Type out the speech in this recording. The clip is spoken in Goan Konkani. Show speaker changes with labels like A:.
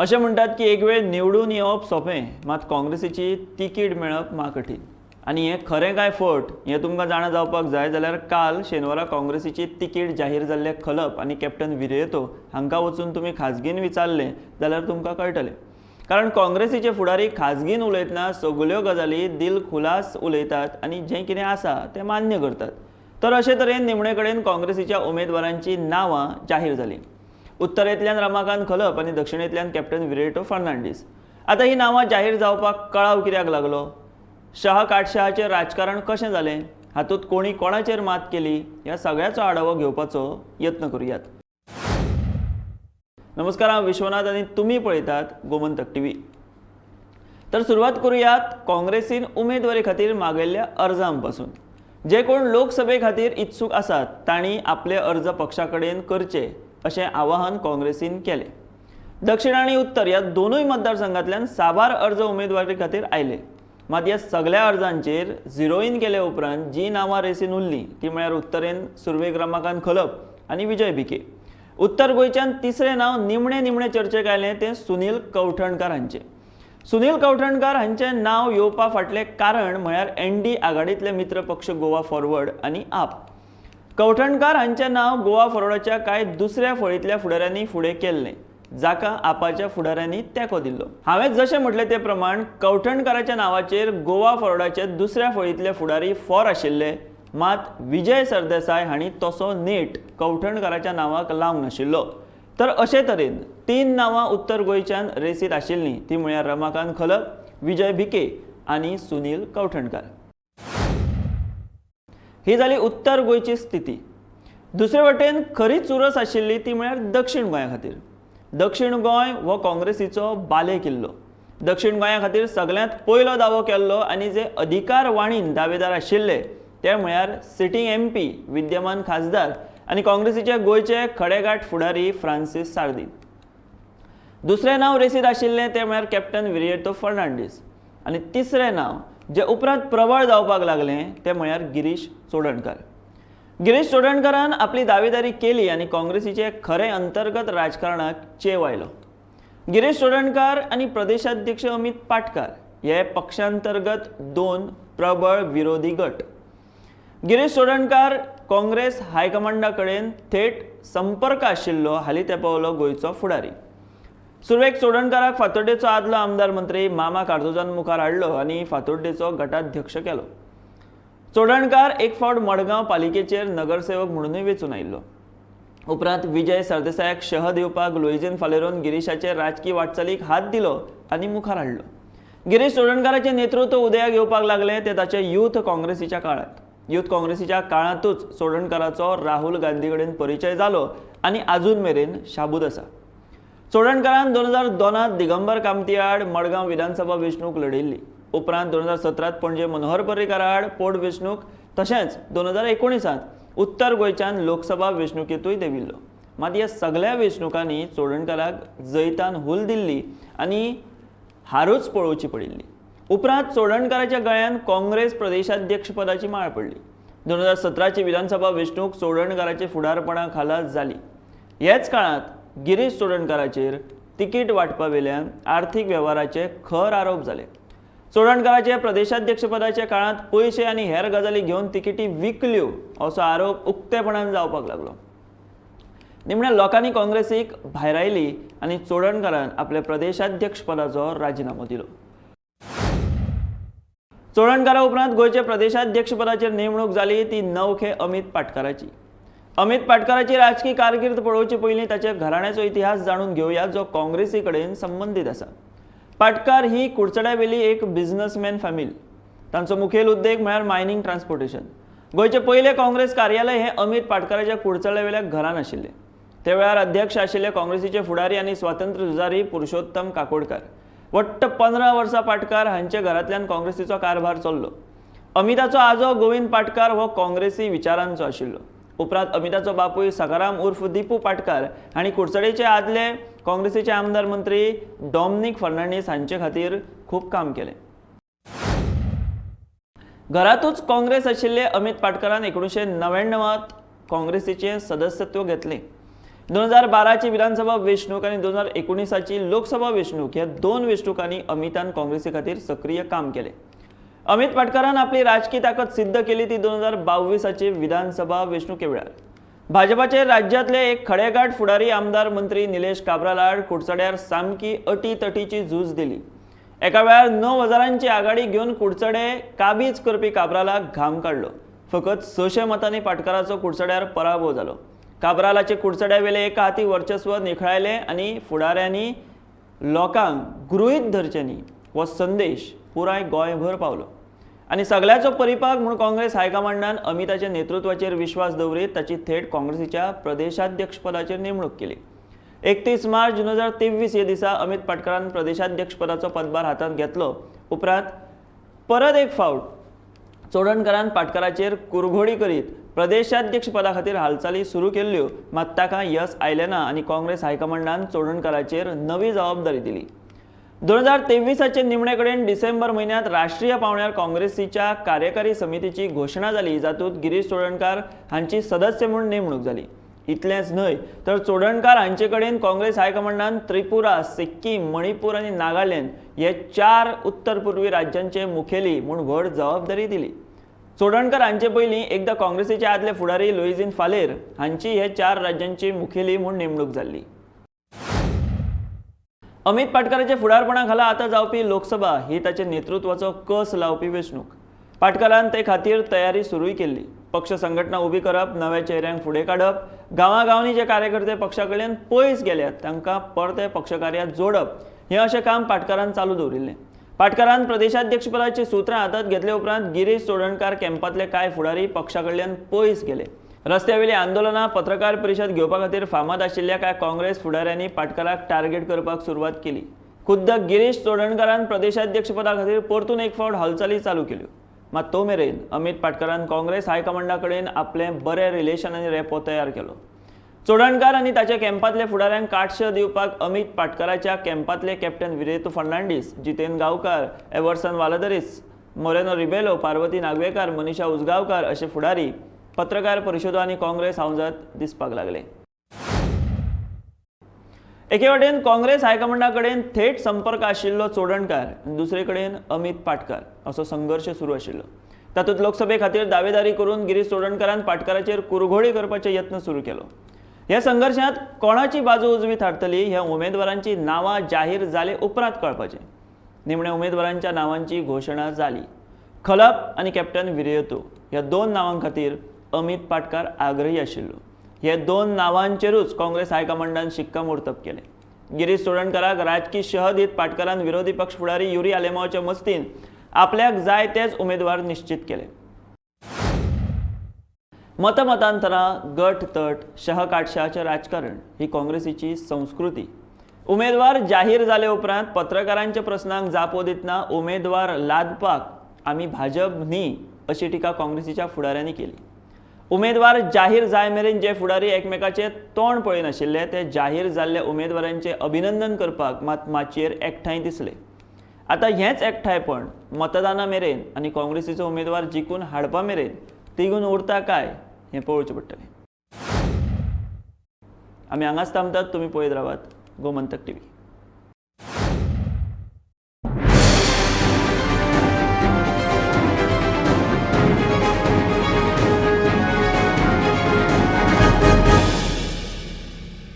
A: अशें म्हणटात की एक वेळ निवडून येवप सोंपें, मात काँग्रेसीची तिकीट मेळप म्हा कठीण. आनी हें खरें काय फट हें तुमकां जाणा जावपाक जाय जाल्यार काल शेनवारा काँग्रेसीची तिकीट जाहीर जाल्ले खलप आनी कॅप्टन विरेतो हांकां वचून तुमी खाजगीन विचारलें जाल्यार तुमकां कळटलें. कारण काँग्रेसीचे फुडारी खाजगीन उलयतना सगल्यो गजाली दिल खुलास उलयतात आनी जें कितें आसा तें मान्य करतात. तर अशे तरेन निमणे कडेन काँग्रेसीच्या उमेदवारांची नांवां जाहीर जालीं. उत्तरेंतल्यान रमाकांत खलप आनी दक्षिणेंतल्यान कॅप्टन विरेटो फर्नांडीस. आतां ही नांवां जाहीर जावपाक कळाव कित्याक लागलो? शहा काटशहाचें राजकारण कशें जालें? हातूंत कोणी कोणाचेर मात केली? ह्या सगळ्याचो आढावो घेवपाचो यत्न करुयात. नमस्कार, हांव विश्वनाथ आनी तुमी पळयतात गोमंतक टीव्ही. तर सुरवात करुयात काँग्रेसीन उमेदवारी खातीर मागयल्ल्या अर्जां पासून. जे कोण लोकसभे खातीर इत्सूक आसात तांणी आपले अर्ज पक्षा कडेन करचे अशें आवाहन काँग्रेसीन केलें. दक्षिण आनी उत्तर ह्या दोनूय मतदारसंघांतल्यान साबार अर्ज उमेदवारी खातीर आयले. मात ह्या सगल्या अर्जांचेर झिरोईन केले उपरांत जी नांवां रेसीन उरलीं ती म्हळ्यार उत्तरेन सुर्वेक रमाकांत खलप आनी विजय भिके. उत्तर गोंयच्यान तिसरें नांव निमणे निमणे चर्चेक आयलें तें सुनील कवठणकार हांचें. सुनील कवठणकार हांचें नांव येवपा फाटलें कारण म्हळ्यार एनडी आघाडींतले मित्र पक्ष गोवा फॉरवर्ड आनी आप. कवठणकार हांचें नांव गोवा फॉरवर्डाच्या कांय दुसऱ्या फळींतल्या फुडाऱ्यांनी फुडें केल्लें, जाका आपाच्या फुडाऱ्यांनी तेंको दिल्लो. हांवें जशें म्हटलें ते प्रमाण कवठणकाराच्या नांवाचेर गोवा फॉरवर्डाचे दुसऱ्या फळींतले फुडारी फॉर आशिल्ले, मात विजय सरदेसाय हांणी तसो नेट कवठणकाराच्या नांवाक लावंक नाशिल्लो. तर अशे तरेन तीन नांवां उत्तर गोंयच्यान रेसींत आशिल्लीं ती म्हळ्यार रमाकांत खलप, विजय भिके आनी सुनील कवठणकार. ही जाली उत्तर गोंयची स्थिती. दुसरे वटेन खरी चुरस आशिल्ली ती म्हळ्यार दक्षिण गोंया खातीर. दक्षिण गोंय हो काँग्रेसीचो बाले किल्लो. दक्षिण गोंया खातीर सगल्यांत पयलो दावो केल्लो आनी जे अधिकार वाणीन दावेदार आशिल्ले ते म्हळ्यार सिटींग एमपी, विद्यमान खासदार आनी काँग्रेसीचे गोंयचे खडेगांठ फुडारी फ्रांसीस सार्दीन. दुसरें नांव रेसींत आशिल्लें तें म्हळ्यार कॅप्टन विरियतो फर्नांडीस आनी तिसरें नांव जें उपरांत प्रबळ जावपाक लागलें तें म्हळ्यार गिरीश चोडणकार. गिरीश चोडणकारान आपली दावेदारी केली आनी काँग्रेसीचे खरें अंतर्गत राजकारणाक चेव आयलो. गिरीश चोडणकार आनी प्रदेशाध्यक्ष अमित पाटकार हे पक्षांतर्गत दोन प्रबळ विरोधी गट. गिरीश चोडणकार काँग्रेस हायकमांडा कडेन थेट संपर्क आशिल्लो हालीं तेंपावलो गोंयचो फुडारी. सुरवेक चोडणकाराक फातोड्डेचो आदलो आमदार मंत्री मामा कार्दोजान मुखार हाडलो आनी फातोड्डेचो गटाध्यक्ष केलो. चोडणकार एक फावट मडगांव पालिकेचेर नगरसेवक म्हणूनय वेंचून आयिल्लो. उपरांत विजय सरदेसायाक शह दिवपाक लुईझिन फालेरोन गिरीशाचे राजकी वाटचालीक हात दिलो आनी मुखार हाडलो. गिरीश चोडणकाराचें नेतृत्व उदयाक येवपाक लागलें तें ताचे यूथ काँग्रेसीच्या काळांत. यूथ काँग्रेसीच्या काळांतूच चोडणकाराचो राहुल गांधी कडेन परिचय जालो आनी आजून मेरेन शाबूत आसा. चोडणकारान 2002 दिगंबर कामती आड मडगांव विधानसभा वेंचणूक लढयल्ली. उपरांत 2017 पणजे मनोहर पर्रीकार आड पोट वेंचणूक, तशेंच 2019 उत्तर गोंयच्यान लोकसभा वेंचणुकेंतूय देंविल्लो. मात ह्या सगल्या वेंचणुकांनी चोडणकाराक जैतान हूल दिल्ली आनी हारूच पळोवची पडिल्ली. उपरांत चोडणकाराच्या गळ्यान काँग्रेस प्रदेशाध्यक्षपदाची माळ पडली. 2017 विधानसभा वेंचणूक चोडणकाराच्या फुडारपणा खाला जाली. ह्याच काळांत गिरीश चोडणकाराचेर तिकीट वांटपा वेल्यान आर्थीक वेव्हाराचे खर आरोप जाले. चोडणकाराचे प्रदेशाध्यक्षपदाच्या काळांत पयशे आनी हेर गजाली घेवन तिकेटी विकल्यो असो आरोप उक्तेपणान जावपाक लागलो. निमण्या लोकांनी काँग्रेसीक भायरायली आनी चोडणकारान आपल्या प्रदेशाध्यक्षपदाचो राजिनामो दिलो. चोडणकारा उपरांत गोंयचे प्रदेशाध्यक्षपदाचेर नेमणूक जाली ती नवखे अमित पाटकाराची. अमित पाटकाराची राजकी कारकीर्द पळोवचे पयलीं ताच्या घराण्याचो इतिहास जाणून घेवया जो काँग्रेसी कडेन संबंदीत आसा. पाटकार ही कुडचड्यावेली एक बिझनसमॅन फॅमिली. तांचो मुखेल उद्देग म्हळ्यार मायनींग ट्रान्सपोर्टेशन. गोंयचें पयलें काँग्रेस कार्यालय हें अमित पाटकाराच्या कुडचड्यावेल्या घरान आशिल्लें. ते वेळार अध्यक्ष आशिल्ले काँग्रेसीचे फुडारी आनी स्वातंत्र्य झुजारी पुरुषोत्तम काकोडकार. वट्ट 15 वर्सां पाटकार हांच्या घरांतल्यान काँग्रेसीचो कारभार चल्लो. अमिताचो आजो गोविंद पाटकार हो काँग्रेसी विचारांचो आशिल्लो. उपरांत अमिताचो बापूय सकाराम उर्फ दिपू पाटकार हांणी कुडचडेचे आदले काँग्रेसीचे आमदार मंत्री डॉमनीक फर्नांडीस हांचे खातीर खूब काम केलें. घरांतूच काँग्रेस आशिल्ले अमित पाटकारान 1999 काँग्रेसीचें सदस्यत्व घेतलें. 2012ची विधानसभा वेंचणूक आनी 2019ची लोकसभा वेंचणूक ह्या दोन वेंचणुकांनी अमितान काँग्रेसी खातीर सक्रीय काम केलें. अमित पाटकारान आपली राजकी ताकद सिद्ध केली ती 2022ची विधानसभा वेंचणुके वेळार. भाजपाचे राज्यांतले एक खडेगांठ फुडारी आमदार मंत्री निलेश काब्राल आड कुडचड्यार सामकी अटीतटीची झूज दिली. एका वेळार 9,000ची आघाडी घेवन कुडचडे काबीज करपी काब्रालाक घाम काडलो. फकत 600 मतांनी पाटकाराचो कुडचड्यार पराभव जालो. काब्रालाचे कुडचड्या वेले एका हाती वर्चस्व निखळायलें आनी फुडाऱ्यांनी लोकांक गृहीत धरचें न्ही हो संदेश पुराय गोंयभर पावलो. आनी सगळ्याचो परिपाक म्हूण काँग्रेस हायकमांडान अमिताच्या नेतृत्वाचेर विश्वास दवरीत ताची थेट काँग्रेसीच्या प्रदेशाध्यक्षपदाचेर नेमणूक केली. 31 मार्च 2023 हे दिसा अमित पाटकारान प्रदेशाध्यक्षपदाचो पदभार हातांत घेतलो. उपरांत परत एक फावट चोडणकारान पाटकाराचेर कुरघोडी करीत प्रदेशाध्यक्षपदा खातीर हालचाली सुरू केल्ल्यो, मात ताका यस आयलें ना आनी काँग्रेस हायकमांडान चोडणकाराचेर नवी जबाबदारी दिली. 2023चे निमणे कडेन डिसेंबर म्हयन्यांत राष्ट्रीय पांवड्यार काँग्रेसीच्या कार्यकारी समितीची घोशणा जाली, जातूंत गिरीश चोडणकार हांची सदस्य म्हूण नेमणूक जाली. इतलेंच न्हय तर चोडणकार हांचे कडेन काँग्रेस हायकमांडान त्रिपुरा, सिक्कीम, मणिपूर आनी नागालँड हे 4 उत्तर पूर्वी राज्यांचे मुखेली म्हूण व्हड जबाबदारी दिली. चोडणकर हांचे पयलीं एकदां काँग्रेसीचे आदले फुडारी लुईझिन फालेर हांची हे 4 राज्यांची मुखेली म्हूण नेमणूक जाल्ली. अमित पाटकाराच्या फुडारपणा खाला आतां जावपी लोकसभा ही ताच्या नेतृत्वाचो कस लावपी वेंचणूक. पाटकारान ते खातीर तयारी सुरूय केल्ली. पक्ष संघटना उबी करप, नव्या चेहऱ्यांक फुडें काडप, गांवागांवांनी जे कार्यकर्ते पक्षा कडल्यान पयस गेल्यात तांकां परते पक्षकार्यांत जोडप हें अशें काम पाटकारान चालू दवरिल्लें. पाटकारान प्रदेशाध्यक्षपदाची सुत्रां हातांत घेतले उपरांत गिरीश चोडणकार कॅम्पांतले कांय फुडारी पक्षा कडल्यान पयस गेले. रस्त्यावेली आंदोलनां, पत्रकार परिशद घेवपा खातीर फामाद आशिल्ल्या कांय काँग्रेस फुडाऱ्यांनी पाटकाराक टार्गेट करपाक सुरवात केली. खुद्द गिरीश चोडणकारान प्रदेशाध्यक्षपदा खातीर परतून एक फावट हालचाली चालू केल्यो. मात तो मेरेन अमित पाटकारान काँग्रेस हायकमांडा कडेन आपलें बरें रिलेशन आनी रेपो तयार केलो. चोडणकार आनी ताच्या कॅम्पांतल्या फुडाऱ्यांक काटशे दिवपाक अमित पाटकाराच्या कॅम्पांतले कॅप्टन विरेतो फर्नांडीस, जितेंद्र गांवकार, एवर्सन वालदरीस, मोरेनो रिबेलो, पार्वती नागवेकार, मनीषा उजगांवकार अशे फुडारी पत्रकार परिशदो आनी काँग्रेस हावजांत दिसपाक लागले. एके वटेन काँग्रेस हायकमांडा कडेन थेट संपर्क आशिल्लो चोडणकार आनी दुसरे कडेन अमित पाटकार असो संघर्श सुरू आशिल्लो. तातूंत लोकसभे खातीर दावेदारी करून गिरीश चोडणकारान पाटकाराचेर कुरघोडी करपाचे यत्न सुरू केलो. ह्या संघर्शांत कोणाची बाजू उजवी थारतली ह्या उमेदवारांची नांवां जाहीर जाले उपरांत कळपाचें. निमण्या उमेदवारांच्या नांवांची घोशणा जाली. खलप आनी कॅप्टन विरेतो ह्या 2 नांवां खातीर अमित पाटकार आग्रही आशिल्लो. हे 2 नांवांचेरूच काँग्रेस हायकमांडान शिक्कामोर्तब केलें. गिरीश चोडणकाराक राजकी शह दीत पाटकारान विरोधी पक्ष फुडारी युरी आलेमांवच्या मस्तीन आपल्याक जाय तेच उमेदवार निश्चित केले. मतमतांतरां, गट तट, शह काटशहाचें राजकारण ही काँग्रेसीची संस्कृती. उमेदवार जाहीर जाले उपरांत पत्रकारांच्या प्रस्नांक जापो दितना उमेदवार लादपाक आमी भाजप न्ही अशी टिका काँग्रेसीच्या फुडाऱ्यांनी केली. उमेदवार जाहीर जाय मेरेन जे फुडारी एकमेकाचे तोंड पळयनाशिल्ले ते जाहीर जाल्ल्या उमेदवारांचे अभिनंदन करपाक मात माचयेर एकठांय दिसले. आतां हेंच एकठांयपण मतदाना मेरेन आनी काँग्रेसीचो उमेदवार जिखून हाडपा मेरेन तिगून उरता काय हें पळोवचें पडटलें. आमी हांगाच थांबतात, तुमी पळयत रावात गोमंतक टीव्ही.